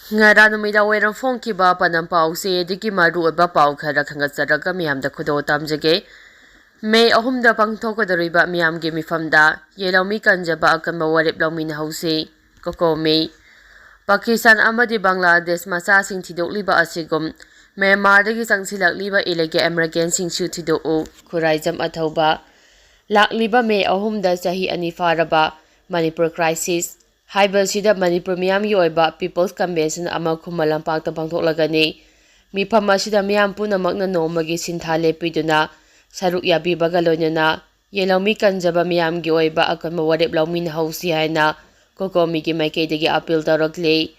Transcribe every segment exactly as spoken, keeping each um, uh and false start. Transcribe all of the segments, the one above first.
ꯉꯔꯥꯡ ꯅꯨꯃꯤꯗꯥꯡ ꯋꯥꯏꯔꯝ ꯐꯣꯡꯈꯤꯕ ꯄꯥꯎꯅꯝ ꯄꯥꯎꯆꯦꯗꯒꯤ ꯃꯔꯨꯑꯣꯏꯕ ꯄꯥꯎ ꯈꯔ ꯈꯪꯒꯠꯆꯔꯒ ꯃꯤꯌꯥꯝꯗ ꯈꯨꯗꯣꯜ ꯇꯝꯖꯒꯦ꯫ ꯃꯦ ꯑꯍꯨꯝꯗ ꯄꯥꯡꯊꯣꯛꯀꯗꯧꯔꯤꯕ ꯃꯤꯌꯥꯝꯒꯤ ꯃꯤꯐꯝꯗ ꯌꯦꯜꯍꯧꯃꯤ ꯀꯟꯖꯕ ꯑꯀꯟꯕ ꯋꯥꯔꯦꯞ ꯂꯧꯃꯤꯟꯅꯍꯧꯁꯤ꯫ ꯀꯣꯀꯣꯃꯤ꯫ ꯄꯥꯀꯤꯁꯇꯥꯟ ꯑꯃꯗꯤ ꯕꯪꯒ꯭ꯂꯥꯗꯦꯁ ꯃꯆꯥꯁꯤꯡ ꯊꯤꯗꯣꯛꯂꯤꯕ ꯑꯁꯤꯒꯨꯝ, ꯃ꯭ꯌꯥꯟꯃꯥꯔꯗꯒꯤ ꯆꯪꯁꯤꯜꯂꯛꯂꯤꯕ illegal immigrantꯁꯤꯡꯁꯨ ꯊꯤꯗꯣꯛꯎ꯫ ꯈꯨꯔꯥꯏꯖꯝ ꯑꯊꯧꯕ꯫ ꯂꯥꯛꯂꯤꯕ ꯃꯦ ꯑꯍꯨꯝꯗ ꯆꯍꯤ ꯑꯅꯤ ꯐꯥꯔꯕ ꯃꯅꯤꯄꯨꯔ crisis ꯍꯥꯏꯕꯁꯤꯗ ꯃꯅꯤꯄꯨꯔ ꯃꯤꯌꯥꯝꯒꯤ ꯑꯣꯏꯕ People's Convention ꯑꯃ ꯈꯨꯃꯟ ꯂꯝꯄꯥꯛꯇ ꯄꯥꯡꯊꯣꯛꯂꯒꯅꯤ꯫ ꯃꯤꯐꯝ ꯑꯁꯤꯗ ꯃꯤꯌꯥꯝ ꯄꯨꯝꯅꯃꯛꯅ ꯅꯣꯡꯃꯒꯤ ꯁꯤꯟꯊꯥ ꯂꯦꯞꯄꯤꯗꯨꯅ ꯁꯔꯨꯛ ꯌꯥꯕꯤꯕꯒ ꯂꯣꯏꯅꯅ ꯌꯦꯜꯍꯧꯃꯤ ꯀꯟꯖꯕ ꯃꯤꯌꯥꯝꯒꯤ ꯑꯣꯏꯕ ꯑꯀꯟꯕ ꯋꯥꯔꯦꯞ ꯂꯧꯃꯤꯟꯅꯍꯧꯁꯤ ꯍꯥꯏꯅ ꯀꯣꯀꯣꯃꯤꯒꯤ ꯃꯥꯏꯀꯩꯗꯒꯤ appeal ꯇꯧꯔꯛꯂꯤ꯫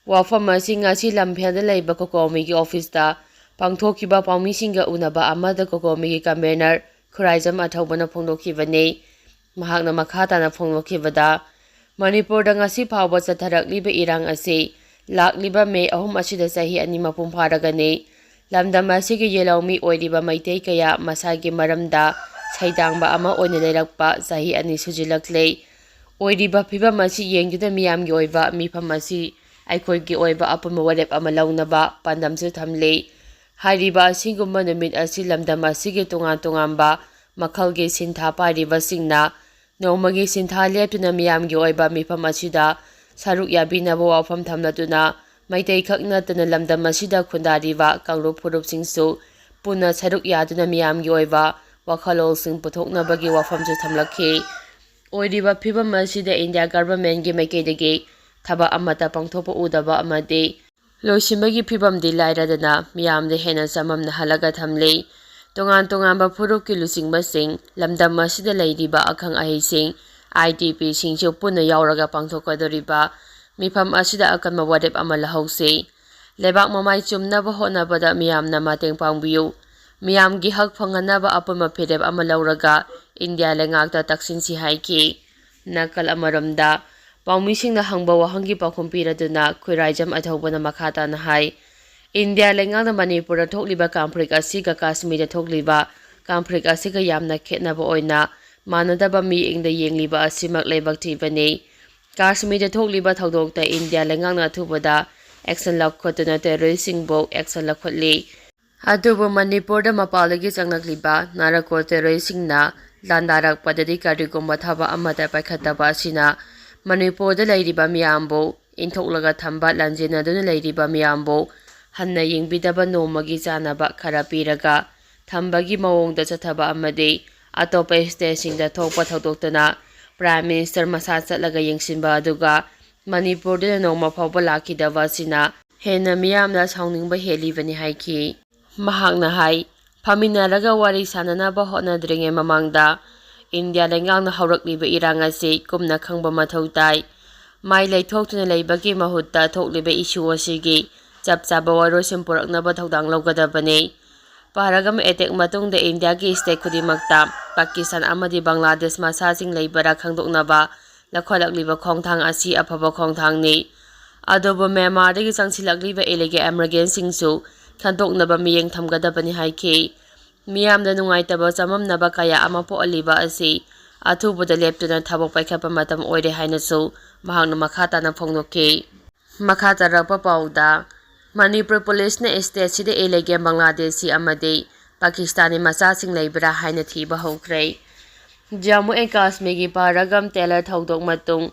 ꯋꯥꯐꯝ ꯑꯁꯤ ꯉꯁꯤ ꯂꯝꯐꯦꯜꯗ ꯂꯩꯕ ꯀꯣꯀꯣꯃꯤꯒꯤ officeꯇ ꯄꯥꯡꯊꯣꯛꯈꯤꯕ ꯄꯥꯎꯃꯤꯁꯤꯡꯒ ꯎꯅꯕ ꯑꯃꯗ ꯀꯣꯀꯣꯃꯤꯒꯤ convener ꯈꯨꯔꯥꯏꯖꯝ ꯑꯊꯧꯕꯅ ꯐꯣꯡꯗꯣꯛꯈꯤꯕꯅꯤ꯫ ꯃꯍꯥꯛꯅ ꯃꯈꯥ ꯇꯥꯅ ꯐꯣꯡꯗꯣꯛꯈꯤꯕꯗ, ꯃꯅꯤꯄꯨꯔꯗ ꯉꯁꯤ ꯐꯥꯎꯕ ꯆꯠꯊꯔꯛꯂꯤꯕ ꯏꯔꯥꯡ ꯑꯁꯤ ꯂꯥꯛꯂꯤꯕ ꯃꯦ ꯑꯍꯨꯝ ꯑꯁꯤꯗ ꯆꯍꯤ ꯑꯅꯤ ꯃꯄꯨꯡ ꯐꯥꯔꯒꯅꯤ꯫ ꯂꯝꯗꯝ ꯑꯁꯤꯒꯤ ꯌꯦꯜꯍꯧꯃꯤ ꯑꯣꯏꯔꯤꯕ ꯃꯩꯇꯩ ꯀꯌꯥ ꯃꯁꯥꯒꯤ ꯃꯔꯝꯗ ꯁꯩꯗꯥꯡꯕ ꯑꯃ ꯑꯣꯏꯅ ꯂꯩꯔꯛꯄ ꯆꯍꯤ ꯑꯅꯤ ꯁꯨꯖꯤꯜꯂꯛꯂꯦ꯫ ꯑꯣꯏꯔꯤꯕ ꯐꯤꯕꯝ ꯑꯁꯤ ꯌꯦꯡꯗꯨꯅ ꯃꯤꯌꯥꯝꯒꯤ ꯑꯣꯏꯕ ꯃꯤꯐꯝ ꯑꯁꯤ ꯑꯩꯈꯣꯏꯒꯤ ꯑꯣꯏꯕ ꯑꯄꯨꯟꯕ ꯋꯥꯔꯦꯞ ꯑꯃ ꯂꯧꯅꯕ ꯄꯥꯟꯗꯝꯁꯨ ꯊꯝꯂꯤ꯫ ꯍꯥꯏꯔꯤꯕ ꯑꯁꯤꯒꯨꯝꯕ ꯅꯨꯃꯤꯠ ꯑꯁꯤ ꯂꯝꯗꯝ ꯑꯁꯤꯒꯤ ꯇꯣꯉꯥꯟ ꯇꯣꯉꯥꯟꯕ ꯃꯈꯜꯒꯤ ꯁꯤꯟꯊꯥ ꯄꯥꯏꯔꯤꯕꯁꯤꯡꯅ ꯅꯣꯡꯃꯒꯤ ꯁꯤꯟꯊꯥ ꯂꯦꯞꯇꯨꯅ ꯃꯤꯌꯥꯝꯒꯤ ꯑꯣꯏꯕ ꯃꯤꯐꯝ ꯑꯁꯤꯗ ꯁꯔꯨꯛ ꯌꯥꯕꯤꯅꯕ ꯋꯥꯐꯝ ꯊꯝꯂꯗꯨꯅ ꯃꯩꯇꯩ ꯈꯛ ꯅꯠꯇꯅ ꯂꯝꯗꯝ ꯑꯁꯤꯗ ꯈꯨꯟꯗꯥꯔꯤꯕ ꯀꯥꯡꯂꯨꯞ ꯐꯨꯔꯨꯞꯁꯤꯡꯁꯨ ꯄꯨꯟꯅ ꯁꯔꯨꯛ ꯌꯥꯗꯨꯅ ꯃꯤꯌꯥꯝꯒꯤ ꯑꯣꯏꯕ ꯋꯥꯈꯜꯂꯣꯟꯁꯤꯡ ꯄꯨꯊꯣꯛꯅꯕꯒꯤ ꯋꯥꯐꯝꯁꯨ ꯊꯝꯂꯛꯈꯤ꯫ ꯑꯣꯏꯔꯤꯕ ꯐꯤꯕꯝ ꯑꯁꯤꯗ ꯏꯟꯗꯤꯌꯥ governmentꯀꯤ ꯃꯥꯏꯀꯩꯗꯒꯤ ꯊꯕꯛ ꯑꯃꯠꯇ ꯄꯥꯡꯊꯣꯛꯄ ꯎꯗꯕ ꯑꯃꯗꯤ ꯂꯣꯏꯁꯤꯟꯕꯒꯤ ꯐꯤꯕꯝꯗꯤ ꯂꯥꯏꯔꯗꯅ ꯃꯤꯌꯥꯝꯗ ꯍꯦꯟꯅ ꯆꯃꯝꯅꯍꯜꯂꯒ ꯊꯝꯂꯤ꯫ ꯇꯣꯉꯥꯟ ꯇꯣꯉꯥꯟꯕ ꯐꯨꯔꯨꯞꯀꯤ ꯂꯨꯆꯤꯡꯕꯁꯤꯡ, ꯂꯝꯗꯝ ꯑꯁꯤꯗ ꯂꯩꯔꯤꯕ ꯑꯈꯪ ꯑꯍꯩꯁꯤꯡ, IDPꯁꯤꯡꯁꯨ ꯄꯨꯟꯅ ꯌꯥꯎꯔꯒ ꯄꯥꯡꯊꯣꯛꯀꯗꯧꯔꯤꯕ ꯃꯤꯐꯝ ꯑꯁꯤꯗ ꯑꯀꯟꯕ ꯋꯥꯔꯦꯞ ꯑꯃ ꯂꯧꯍꯧꯁꯤ꯫ ꯂꯩꯕꯥꯛ ꯃꯃꯥꯏ ꯆꯨꯝꯅꯕ ꯍꯣꯠꯅꯕꯗ ꯃꯤꯌꯥꯝꯅ ꯃꯇꯦꯡ ꯄꯥꯡꯕꯤꯌꯨ꯫ ꯃꯤꯌꯥꯝꯒꯤ ꯍꯛ ꯐꯪꯍꯟꯅꯕ ꯑꯄꯨꯟꯕ ꯐꯤꯔꯦꯞ ꯑꯃ ꯂꯧꯔꯒ ꯏꯟꯗꯤꯌꯥ ꯂꯩꯉꯥꯛꯇ ꯇꯛꯁꯤꯟꯁꯤ ꯍꯥꯏꯈꯤ꯫ ꯅꯥꯀꯜ ꯑꯃꯔꯣꯝꯗ, ꯄꯥꯎꯃꯤꯁꯤꯡꯅ ꯍꯪꯕ ꯋꯥꯍꯪꯒꯤ ꯄꯥꯎꯈꯨꯝ ꯄꯤꯔꯗꯨꯅ ꯈꯨꯔꯥꯏꯖꯝ ꯑꯊꯧꯕꯅ ꯃꯈꯥ ꯇꯥꯅ ꯍꯥꯏ, ꯏꯟꯗꯤꯌꯥ ꯂꯩꯉꯥꯛꯅ ꯃꯅꯤꯄꯨꯔꯗ ꯊꯣꯛꯂꯤꯕ conflict ꯑꯁꯤꯒ ꯀꯥꯁꯃꯤꯔꯗ ꯊꯣꯛꯂꯤꯕ conflict ꯑꯁꯤꯒ ꯌꯥꯝꯅ ꯈꯦꯠꯅꯕ ꯑꯣꯏꯅ ꯃꯥꯟꯅꯗꯕ ꯃꯤꯠꯌꯦꯡꯗ ꯌꯦꯡꯂꯤꯕ ꯑꯁꯤꯃꯛ ꯂꯥꯏꯕꯛ ꯊꯤꯕꯅꯤ꯫ ꯀꯥꯁꯃꯤꯔꯗ ꯊꯣꯛꯂꯤꯕ ꯊꯧꯗꯣꯛꯇ ꯏꯟꯗꯤꯌꯥ ꯂꯩꯉꯥꯛꯅ ꯑꯊꯨꯕꯗ action ꯂꯧꯈꯠꯇꯨꯅ terroristꯁꯤꯡꯕꯨ action ꯂꯧꯈꯠꯂꯤ꯫ ꯑꯗꯨꯕꯨ ꯃꯅꯤꯄꯨꯔꯗ ꯃꯄꯥꯟꯗꯒꯤ ꯆꯪꯂꯛꯂꯤꯕ narco terroristꯁꯤꯡꯅ ꯂꯥꯟꯗꯥꯔꯛꯄꯗꯗꯤ ꯀꯔꯤꯒꯨꯝꯕ ꯊꯕꯛ ꯑꯃꯠꯇ ꯄꯥꯏꯈꯠꯇꯕ ꯑꯁꯤꯅ ꯃꯅꯤꯄꯨꯔꯗ ꯂꯩꯔꯤꯕ ꯃꯤꯌꯥꯝꯕꯨ ꯏꯟꯊꯣꯛꯂꯒ ꯊꯝꯕ, ꯂꯥꯟꯖꯦꯟꯅꯗꯨꯅ ꯂꯩꯔꯤꯕ ꯃꯤꯌꯥꯝꯕꯨ ꯍꯟꯅ ꯌꯦꯡꯕꯤꯗꯕ, ꯅꯣꯡꯃꯒꯤ ꯆꯥꯅꯕ ꯈꯔ ꯄꯤꯔꯒ ꯊꯝꯕꯒꯤ ꯃꯑꯣꯡꯗ ꯆꯠꯊꯕ ꯑꯃꯗꯤ ꯑꯇꯣꯞꯄ stateꯁꯤꯡꯗ ꯊꯣꯛꯄ ꯊꯧꯗꯣꯛꯇꯅ Prime Minister ꯃꯁꯥ ꯆꯠꯂꯒ ꯌꯦꯡꯁꯤꯟꯕ ꯑꯗꯨꯒ ꯃꯅꯤꯄꯨꯔꯗꯅ ꯅꯣꯡꯃ ꯐꯥꯎꯕ ꯂꯥꯛꯈꯤꯗꯕ ꯑꯁꯤꯅ ꯍꯦꯟꯅ ꯃꯤꯌꯥꯝꯅ ꯁꯥꯎꯅꯤꯡꯕ ꯍꯦꯜꯂꯤꯕꯅꯤ ꯍꯥꯏꯈꯤ꯫ ꯃꯍꯥꯛꯅ ꯍꯥꯏ, ꯐꯝꯃꯤꯟꯅꯔꯒ ꯋꯥꯔꯤ ꯁꯥꯅꯅꯕ ꯍꯣꯠꯅꯗ꯭ꯔꯤꯉꯩ ꯃꯃꯥꯡꯗ ꯏꯟꯗꯤꯌꯥ ꯂꯩꯉꯥꯛꯅ ꯍꯧꯔꯛꯂꯤꯕ ꯏꯔꯥꯡ ꯑꯁꯤ ꯀꯨꯞꯅ ꯈꯪꯕ ꯃꯊꯧ ꯇꯥꯏ꯫ ꯃꯥꯏ ꯂꯩꯊꯣꯛꯇꯨꯅ ꯂꯩꯕꯒꯤ ꯃꯍꯨꯠꯇ ꯊꯣꯛꯂꯤꯕ issue ꯑꯁꯤꯒꯤ ꯆꯞ ꯆꯥꯕ ꯋꯥꯔꯣꯏꯁꯤꯟ ꯄꯨꯔꯛꯅꯕ ꯊꯧꯗꯥꯡ ꯂꯧꯒꯗꯕꯅꯤ꯫ ꯄꯍꯜꯒꯥꯝ attack ꯃꯇꯨꯡꯗ ꯏꯟꯗꯤꯌꯥꯒꯤ state ꯈꯨꯗꯤꯡꯃꯛꯇ ꯄꯥꯀꯤꯁꯇꯥꯟ ꯑꯃꯗꯤ ꯕꯪꯒ꯭ꯂꯥꯗꯦꯁ ꯃꯆꯥꯁꯤꯡ ꯂꯩꯕꯔꯥ ꯈꯪꯗꯣꯛꯅꯕ ꯂꯧꯈꯠꯂꯛꯂꯤꯕ ꯈꯣꯡꯊꯥꯡ ꯑꯁꯤ ꯑꯐꯕ ꯈꯣꯡꯊꯥꯡꯅꯤ꯫ ꯑꯗꯨꯕꯨ ꯃ꯭ꯌꯥꯟꯃꯥꯔꯗꯒꯤ ꯆꯪꯁꯤꯜꯂꯛꯂꯤꯕ illegal immigrantꯁꯤꯡꯁꯨ ꯈꯟꯗꯣꯛꯅꯕ ꯃꯤꯠꯌꯦꯡ ꯊꯝꯒꯗꯕꯅꯤ ꯍꯥꯏꯈꯤ꯫ ꯃꯤꯌꯥꯝꯗ ꯅꯨꯡꯉꯥꯏꯇꯕ ꯆꯃꯝꯅꯕ ꯀꯌꯥ ꯑꯃ ꯄꯣꯛꯍꯜꯂꯤꯕ ꯑꯁꯤ ꯑꯊꯨꯕꯗ ꯂꯦꯞꯇꯨꯅ ꯊꯕꯛ ꯄꯥꯏꯈꯠꯄ ꯃꯇꯝ ꯑꯣꯏꯔꯦ ꯍꯥꯏꯅꯁꯨ ꯃꯍꯥꯛꯅ ꯃꯈꯥ ꯇꯥꯅ ꯐꯣꯡꯗꯣꯛꯈꯤ꯫ ꯃꯈꯥ ꯇꯥꯔꯛꯄ ꯄꯥꯎꯗ, ꯃꯅꯤꯄꯨꯔ ꯄꯨꯂꯤꯁꯅ stateꯁꯤꯗ illegal ꯕꯪꯒ꯭ꯂꯥꯗꯦꯁꯤ ꯑꯃꯗꯤ ꯄꯥꯀꯤꯁꯇꯥꯅꯤ ꯃꯆꯥꯁꯤꯡ ꯂꯩꯕ꯭ꯔꯥ ꯍꯥꯏꯅ ꯊꯤꯕ ꯍꯧꯈ꯭ꯔꯦ꯫ ꯖꯝꯃꯨ and ꯀꯥꯁꯃꯤꯔꯒꯤ ꯄꯍꯜꯒꯥꯝ terror ꯊꯧꯗꯣꯛ ꯃꯇꯨꯡ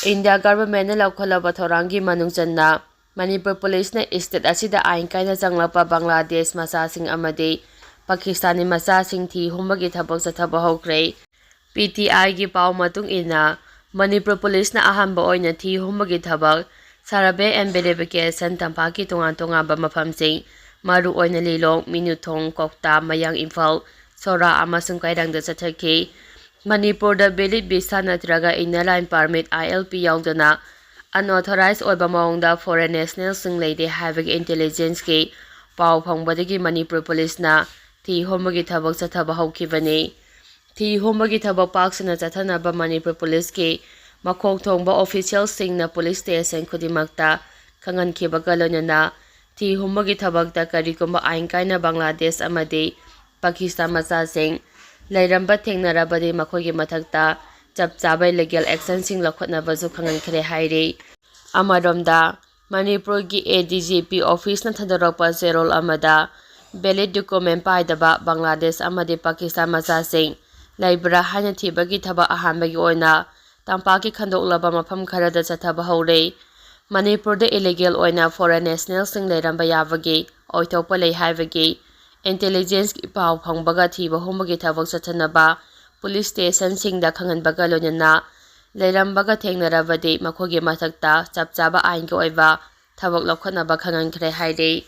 ꯏꯟꯗꯤꯌꯥ governmentꯅ ꯂꯧꯈꯠꯂꯕ ꯊꯧꯔꯥꯡꯒꯤ ꯃꯅꯨꯡ ꯆꯟꯅ ꯃꯅꯤꯄꯨꯔ ꯄꯨꯂꯤꯁꯅ state ꯑꯁꯤꯗ ꯑꯥꯏꯟ ꯀꯥꯏꯅ ꯆꯪꯂꯛꯄ ꯕꯪꯒ꯭ꯂꯥꯗꯦꯁ ꯃꯆꯥꯁꯤꯡ ꯑꯃꯗꯤ ꯄꯥꯀꯤꯁꯇꯥꯅꯤ ꯃꯆꯥꯁꯤꯡ ꯊꯤ ꯍꯨꯝꯕꯒꯤ ꯊꯕꯛ ꯆꯠꯊꯕ ꯍꯧꯈ꯭ꯔꯦ꯫ P T Iꯒꯤ ꯄꯥꯎ ꯃꯇꯨꯡ ꯏꯟꯅ, ꯃꯅꯤꯄꯨꯔ ꯄꯨꯂꯤꯁꯅ ꯑꯍꯥꯟꯕ ꯑꯣꯏꯅ ꯊꯤ ꯍꯨꯝꯕꯒꯤ ꯊꯕꯛ, survey and verification ꯇꯝꯄꯥꯛꯀꯤ ꯇꯣꯉꯥꯟ ꯇꯣꯉꯥꯟꯕ ꯃꯐꯝꯁꯤꯡ, ꯃꯔꯨꯑꯣꯏꯅ ꯂꯤꯂꯣꯡ, ꯃꯤꯅꯨꯊꯣꯡ, ꯀꯧꯇꯥ, ꯃꯌꯥꯡ ꯏꯝꯐꯥꯜ, ꯁꯣꯔꯥ ꯑꯃꯁꯨꯡ ꯀꯩꯔꯪꯗ ꯆꯠꯊꯈꯤ꯫ ꯃꯅꯤꯄꯨꯔꯗ valid visa ꯅꯠꯇ꯭ꯔꯒ Inner Line Permit, I L P, ꯌꯥꯎꯗꯅ unauthorized ꯑꯣꯏꯕ ꯃꯑꯣꯡꯗ foreign nationalꯁꯤꯡ ꯂꯩꯔꯦ ꯍꯥꯏꯕꯒꯤ intelligenceꯀꯤ ꯄꯥꯎ ꯐꯪꯕꯗꯒꯤ ꯃꯅꯤꯄꯨꯔ ꯄꯨꯂꯤꯁꯅ ꯊꯤ ꯍꯨꯝꯕꯒꯤ ꯊꯕꯛ ꯆꯠꯊꯕ ꯍꯧꯈꯤꯕꯅꯤ꯫ ꯊꯤ ꯍꯨꯝꯕꯒꯤ ꯊꯕꯛ ꯄꯥꯛ ꯁꯟꯅ ꯆꯠꯊꯅꯕ ꯃꯅꯤꯄꯨꯔ ꯄꯨꯂꯤꯁꯀꯤ ꯃꯀꯣꯛ ꯊꯣꯡꯕ officialꯁꯤꯡꯅ ꯄꯨꯂꯤꯁ station ꯈꯨꯗꯤꯡꯃꯛꯇ ꯈꯪꯍꯟꯈꯤꯕꯒ ꯂꯣꯏꯅꯅ ꯊꯤ ꯍꯨꯝꯕꯒꯤ ꯊꯕꯛꯇ ꯀꯔꯤꯒꯨꯝꯕ ꯑꯥꯏꯟ ꯀꯥꯏꯅ ꯕꯪꯒ꯭ꯂꯥꯗꯦꯁ ꯑꯃꯗꯤ ꯄꯥꯀꯤꯁꯇꯥꯟ ꯃꯆꯥꯁꯤꯡ ꯂꯩꯔꯝꯕ ꯊꯦꯡꯅꯔꯕꯗꯤ ꯃꯈꯣꯏꯒꯤ ꯃꯊꯛꯇ ꯆꯞ ꯆꯥꯕ legal actionꯁꯤꯡ ꯂꯧꯈꯠꯅꯕꯁꯨ ꯈꯪꯍꯟꯈ꯭ꯔꯦ ꯍꯥꯏꯔꯤ꯫ ꯑꯃꯔꯣꯝꯗ, ꯃꯅꯤꯄꯨꯔꯒꯤ A D G P officeꯅ ꯊꯥꯗꯣꯔꯛꯄ ꯆꯦꯔꯣꯜ ꯑꯃꯗ, valid document ꯄꯥꯏꯗꯕ ꯕꯪꯒ꯭ꯂꯥꯗꯦꯁ ꯑꯃꯗꯤ ꯄꯥꯀꯤꯁꯇꯥꯟ ꯃꯆꯥꯁꯤꯡ ꯂꯩꯕ꯭ꯔꯥ ꯍꯥꯏꯅ ꯊꯤꯕꯒꯤ ꯊꯕꯛ ꯑꯍꯥꯟꯕꯒꯤ ꯑꯣꯏꯅ ꯇꯝꯄꯥꯛꯀꯤ ꯈꯟꯗꯣꯛꯂꯕ ꯃꯐꯝ ꯈꯔꯗ ꯆꯠꯊꯕ ꯍꯧꯔꯦ꯫ ꯃꯅꯤꯄꯨꯔꯗ illegal ꯑꯣꯏꯅ foreign nationalꯁꯤꯡ ꯂꯩꯔꯝꯕ ꯌꯥꯕꯒꯤ ꯑꯣꯏꯊꯣꯛꯄ ꯂꯩ ꯍꯥꯏꯕꯒꯤ intelligenceꯀꯤ ꯄꯥꯎ ꯐꯪꯕꯒ ꯊꯤꯕ ꯍꯨꯝꯕꯒꯤ ꯊꯕꯛ ꯆꯠꯊꯅꯕ police stationꯁꯤꯡꯗ ꯈꯪꯍꯟꯕꯒ ꯂꯣꯏꯅꯅ ꯂꯩꯔꯝꯕꯒ ꯊꯦꯡꯅꯔꯕꯗꯤ ꯃꯈꯣꯏꯒꯤ ꯃꯊꯛꯇ ꯆꯞ ꯆꯥꯕ ꯑꯥꯏꯟꯒꯤ ꯑꯣꯏꯕ ꯊꯕꯛ ꯂꯧꯈꯠꯅꯕ ꯈꯪꯍꯟꯈ꯭ꯔꯦ ꯍꯥꯏꯔꯤ꯫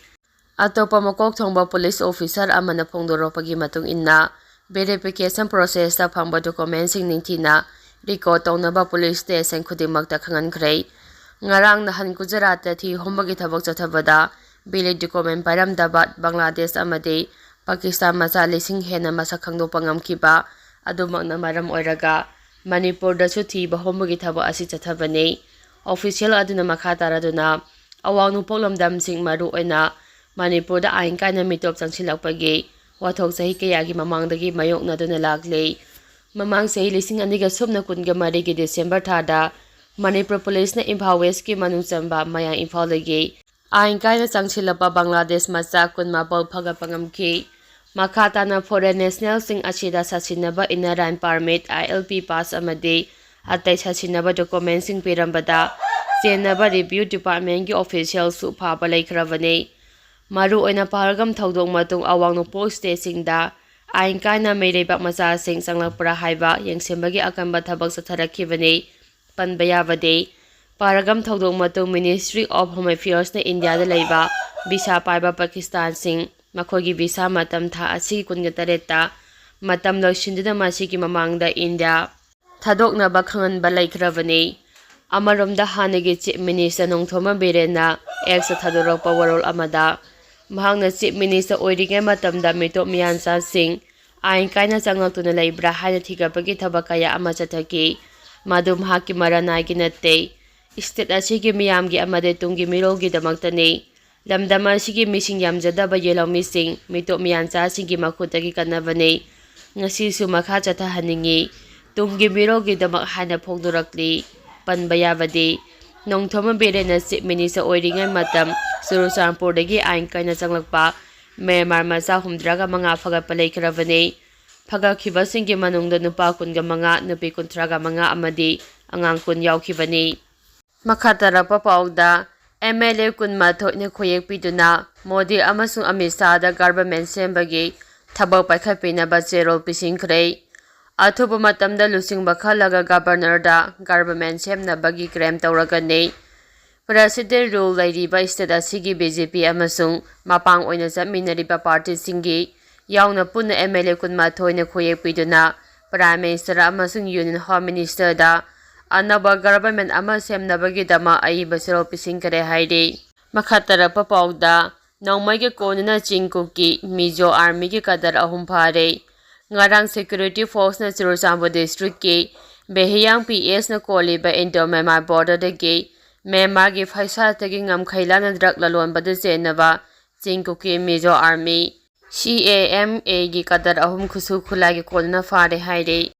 ꯑꯇꯣꯞꯄ ꯃꯀꯣꯛ ꯊꯣꯡꯕ police officer ꯑꯃꯅ ꯐꯣꯡꯗꯣꯔꯛꯄꯒꯤ ꯃꯇꯨꯡ ꯏꯟꯅ, verification processꯇ ꯐꯪꯕ documentꯁꯤꯡ ꯅꯤꯡꯊꯤꯅ record ꯇꯧꯅꯕ police station ꯈꯨꯗꯤꯡꯃꯛꯇ ꯈꯪꯍꯟꯈ꯭ꯔꯦ꯫ ꯉꯔꯥꯡ ꯅꯍꯥꯟ ꯒꯨꯖꯔꯥꯠꯇ ꯊꯤ ꯍꯨꯝꯕꯒꯤ ꯊꯕꯛ ꯆꯠꯊꯕꯗ valid document ꯄꯥꯏꯔꯝꯗꯕ ꯕꯪꯒ꯭ꯂꯥꯗꯦꯁ ꯑꯃꯗꯤ ꯄꯥꯀꯤꯁꯇꯥꯟ ꯃꯆꯥ ꯂꯤꯁꯤꯡ ꯍꯦꯟꯅ ꯃꯁꯛ ꯈꯪꯗꯣꯛꯄ ꯉꯝꯈꯤꯕ ꯑꯗꯨꯃꯛꯅ ꯃꯔꯝ ꯑꯣꯏꯔꯒ ꯃꯅꯤꯄꯨꯔꯗꯁꯨ ꯊꯤꯕ ꯍꯨꯝꯕꯒꯤ ꯊꯕꯛ ꯑꯁꯤ ꯆꯠꯊꯕꯅꯤ꯫ Official ꯑꯗꯨꯅ ꯃꯈꯥ ꯇꯥꯔꯗꯨꯅ, ꯑꯋꯥꯡ ꯅꯣꯡꯄꯣꯛ ꯂꯝꯗꯝꯁꯤꯡ, ꯃꯔꯨꯑꯣꯏꯅ ꯃꯅꯤꯄꯨꯔꯗ ꯑꯥꯏꯟ ꯀꯥꯏꯅ ꯃꯤꯇꯣꯞ ꯆꯪꯁꯤꯜꯂꯛꯄꯒꯤ ꯋꯥꯊꯣꯛ ꯆꯍꯤ ꯀꯌꯥꯒꯤ ꯃꯃꯥꯡꯗꯒꯤ ꯃꯥꯌꯣꯛꯅꯗꯨꯅ ꯂꯥꯛꯂꯤ꯫ ꯃꯃꯥꯡ ꯆꯍꯤ ꯂꯤꯁꯤꯡ ꯑꯅꯤꯒ ꯁꯨꯞꯅ ꯀꯨꯟꯒ ꯃꯔꯤꯒꯤ December ꯊꯥꯗ ꯃꯅꯤꯄꯨꯔ policeꯅ ꯏꯝꯐꯥꯜ Westꯀꯤ ꯃꯅꯨꯡ ꯆꯟꯕ ꯃꯌꯥꯡ ꯏꯝꯐꯥꯜꯗꯒꯤ ꯑꯥꯏꯟ ꯀꯥꯏꯅ ꯆꯪꯁꯤꯜꯂꯛꯄ ꯕꯪꯒ꯭ꯂꯥꯗꯦꯁ ꯃꯆꯥ ꯀꯨꯟꯃꯥꯄꯜ ꯐꯥꯒꯠꯄ ꯉꯝꯈꯤ꯫ ꯃꯈꯥ ꯇꯥꯅ foreign nationalꯁꯤꯡ ꯑꯁꯤꯗ ꯁꯥꯁꯤꯟꯅꯕ inner line permit, I L P pass ꯑꯃꯗꯤ ꯑꯇꯩ ꯁꯥꯁꯤꯟꯅꯕ documentꯁꯤꯡ ꯄꯤꯔꯝꯕꯗ ꯆꯦꯟꯅꯕ review departmentꯀꯤ officialꯁꯨ ꯐꯥꯕ ꯂꯩꯈ꯭ꯔꯕꯅꯤ꯫ ꯃꯔꯨꯑꯣꯏꯅ ꯄꯍꯜꯒꯝ ꯊꯧꯗꯣꯛ ꯃꯇꯨꯡ ꯑꯋꯥꯡ ꯅꯣꯡꯄꯣꯛ stateꯁꯤꯡꯗ ꯑꯥꯏꯟ ꯀꯥꯏꯅ ꯃꯤꯔꯩꯕꯥꯛ ꯃꯆꯥꯁꯤꯡ ꯆꯪꯂꯛꯄ꯭ꯔꯥ ꯍꯥꯏꯕ ꯌꯦꯡꯁꯤꯟꯕꯒꯤ ꯑꯀꯟꯕ ꯊꯕꯛ ꯆꯠꯊꯔꯛꯈꯤꯕꯅꯤ꯫ ꯄꯟꯕ ꯌꯥꯕꯗꯤ, ꯄꯍꯜꯒꯝ ꯊꯧꯗꯣꯛ ꯃꯇꯨꯡ Ministry of Home Affairsꯅ ꯏꯟꯗꯤꯌꯥꯗ ꯂꯩꯕ visa ꯄꯥꯏꯕ ꯄꯥꯀꯤꯁꯇꯥꯟꯁꯤꯡ ꯃꯈꯣꯏꯒꯤ visa ꯃꯇꯝ ꯊꯥ ꯑꯁꯤꯒꯤ ꯀꯨꯟꯒ ꯇꯔꯦꯠꯇ ꯃꯇꯝ ꯂꯣꯏꯁꯤꯟꯗꯨꯅ ꯃꯁꯤꯒꯤ ꯃꯃꯥꯡꯗ ꯏꯟꯗꯤꯌꯥ ꯊꯥꯗꯣꯛꯅꯕ ꯈꯪꯍꯟꯕ ꯂꯩꯈ꯭ꯔꯕꯅꯤ꯫ ꯑꯃꯔꯣꯝꯗ, ꯍꯥꯟꯅꯒꯤ Chief Minister ꯅꯣꯡꯊꯣꯝꯕꯝ ꯕꯤꯔꯦꯟꯅ Xꯇ ꯊꯥꯗꯣꯔꯛꯄ ꯋꯥꯔꯣꯜ ꯑꯃꯗ, ꯃꯍꯥꯛꯅ Chief Minister ꯑꯣꯏꯔꯤꯉꯩ ꯃꯇꯝꯗ ꯃꯤꯇꯣꯞ ꯃꯤꯌꯥꯟꯆꯥꯁꯤꯡ ꯑꯥꯏꯟ ꯀꯥꯏꯅ ꯆꯪꯂꯛꯇꯨꯅ ꯂꯩꯕ꯭ꯔꯥ ꯍꯥꯏꯅ ꯊꯤꯒꯠꯄꯒꯤ ꯊꯕꯛ ꯀꯌꯥ ꯑꯃ ꯆꯠꯊꯈꯤ꯫ ꯃꯗꯨ ꯃꯍꯥꯛꯀꯤ ꯃꯔꯥꯅꯥꯏꯒꯤ ꯅꯠꯇꯦ꯫ State ꯑꯁꯤꯒꯤ ꯃꯤꯌꯥꯝꯒꯤ ꯑꯃꯗꯤ ꯇꯨꯡꯒꯤ ꯃꯤꯔꯣꯜꯒꯤꯗꯃꯛꯇꯅꯤ꯫ ꯂꯝꯗꯝ ꯑꯁꯤꯒꯤ ꯃꯤꯁꯤꯡ ꯌꯥꯝꯖꯗꯕ ꯌꯦꯜꯍꯧꯃꯤꯁꯤꯡ, ꯃꯤꯇꯣꯞ ꯃꯤꯌꯥꯟꯆꯥꯁꯤꯡꯒꯤ ꯃꯈꯨꯠꯇꯒꯤ ꯀꯟꯅꯕꯅꯤ꯫ ꯉꯁꯤꯁꯨ ꯃꯈꯥ ꯆꯠꯊꯍꯟꯅꯤꯡꯏ꯫ ꯇꯨꯡꯒꯤ ꯃꯤꯔꯣꯜꯒꯤꯗꯃꯛ ꯍꯥꯏꯅ ꯐꯣꯡꯗꯣꯔꯛꯂꯤ꯫ ꯄꯟꯕ ꯌꯥꯕꯗꯤ, ꯅꯣꯡꯊꯣꯝꯕꯝ ꯕꯤꯔꯦꯟꯅ Chief Minister ꯑꯣꯏꯔꯤꯉꯩ ꯃꯇꯝ ꯆꯨꯔꯆꯥꯟꯄꯨꯔꯗꯒꯤ ꯑꯥꯏꯟ ꯀꯥꯏꯅ ꯆꯪꯂꯛꯄ ꯃ꯭ꯌꯥꯟꯃꯥꯔ ꯃꯆꯥ ꯍꯨꯝꯗ꯭ꯔꯥꯒ ꯃꯉꯥ ꯐꯒꯠꯄ ꯂꯩꯈ꯭ꯔꯕꯅꯤ꯫ ꯐꯒꯠꯈꯤꯕꯁꯤꯡꯒꯤ ꯃꯅꯨꯡꯗ ꯅꯨꯄꯥ ꯀꯨꯟꯒ ꯃꯉꯥ, ꯅꯨꯄꯤ ꯀꯨꯟꯊ꯭ꯔꯥꯒ ꯃꯉꯥ ꯑꯃꯗꯤ ꯑꯉꯥꯡ ꯀꯨꯟ ꯌꯥꯎꯈꯤꯕꯅꯤ꯫ ꯃꯈꯥ ꯇꯥꯔꯛꯄ ꯄꯥꯎꯗ, MLA ꯀꯨꯟꯃꯥꯊꯣꯏꯅ ꯈꯨꯌꯦꯛ ꯄꯤꯗꯨꯅ ꯃꯣꯗꯤ ꯑꯃꯁꯨꯡ ꯑꯃꯤꯠ ꯁꯥꯍꯗ government ꯁꯦꯝꯕꯒꯤ ꯊꯕꯛ ꯄꯥꯏꯈꯠꯄꯤꯅꯕ ꯆꯦꯔꯣꯜ ꯄꯤꯁꯤꯟꯈ꯭ꯔꯦ꯫ ꯑꯊꯨꯕ ꯃꯇꯝꯗ ꯂꯨꯆꯤꯡꯕ ꯈꯜꯂꯒ governorꯗ government ꯁꯦꯝꯅꯕꯒꯤ claim ꯇꯧꯔꯒꯅꯤ꯫ President rule ꯂꯩꯔꯤꯕ state ꯑꯁꯤꯒꯤ BJP ꯑꯃꯁꯨꯡ ꯃꯄꯥꯡ ꯑꯣꯏꯅ ꯆꯠꯃꯤꯟꯅꯔꯤꯕ partyꯁꯤꯡꯒꯤ ꯌꯥꯎꯅ ꯄꯨꯟꯅ MLA ꯀꯨꯟꯃꯥꯊꯣꯏꯅ ꯈꯨꯌꯦꯛ ꯄꯤꯗꯨꯅ Prime Minister ꯑꯃꯁꯨꯡ Union Home Ministerꯗ ꯑꯅꯧꯕ government ꯑꯃ ꯁꯦꯝꯅꯕꯒꯤꯗꯃꯛ ꯑꯏꯕ ꯆꯦꯔꯣꯜ ꯄꯤꯁꯤꯟꯈꯔꯦ ꯍꯥꯏꯔꯤ꯫ ꯃꯈꯥ ꯇꯥꯔꯛꯄ ꯄꯥꯎꯗ, ꯅꯣꯡꯃꯩꯒ ꯀꯣꯟꯗꯨꯅ ꯆꯤꯡ ꯀꯨꯀꯤ ꯃꯤꯖꯣ armyꯒꯤ cadre ꯑꯍꯨꯝ ꯐꯥꯔꯦ꯫ ꯉꯔꯥꯡ security forceꯅ ꯆꯨꯔꯆꯥꯟꯄꯨꯔ districtꯀꯤ ꯕꯦꯍꯤꯌꯥꯡ PSꯅ ꯀꯣꯜꯂꯤꯕ Indo Myanmar borderꯗꯒꯤ ꯃ꯭ꯌꯥꯟꯃꯥꯔꯒꯤ ꯐꯩꯁꯥꯠꯇꯒꯤ ꯉꯝꯈꯩ ꯂꯥꯟꯅ drug ꯂꯂꯣꯟꯕꯗ ꯆꯦꯟꯅꯕ ꯆꯤꯡ ꯀꯨꯀꯤ ꯃꯤꯖꯣ army, CAMAꯒꯤ cadre ꯑꯍꯨꯝ ꯈꯨꯠꯁꯨ ꯈꯨꯠꯂꯥꯏꯒꯤ ꯀꯣꯟꯗꯨꯅ ꯐꯥꯔꯦ ꯍꯥꯏꯔꯤ꯫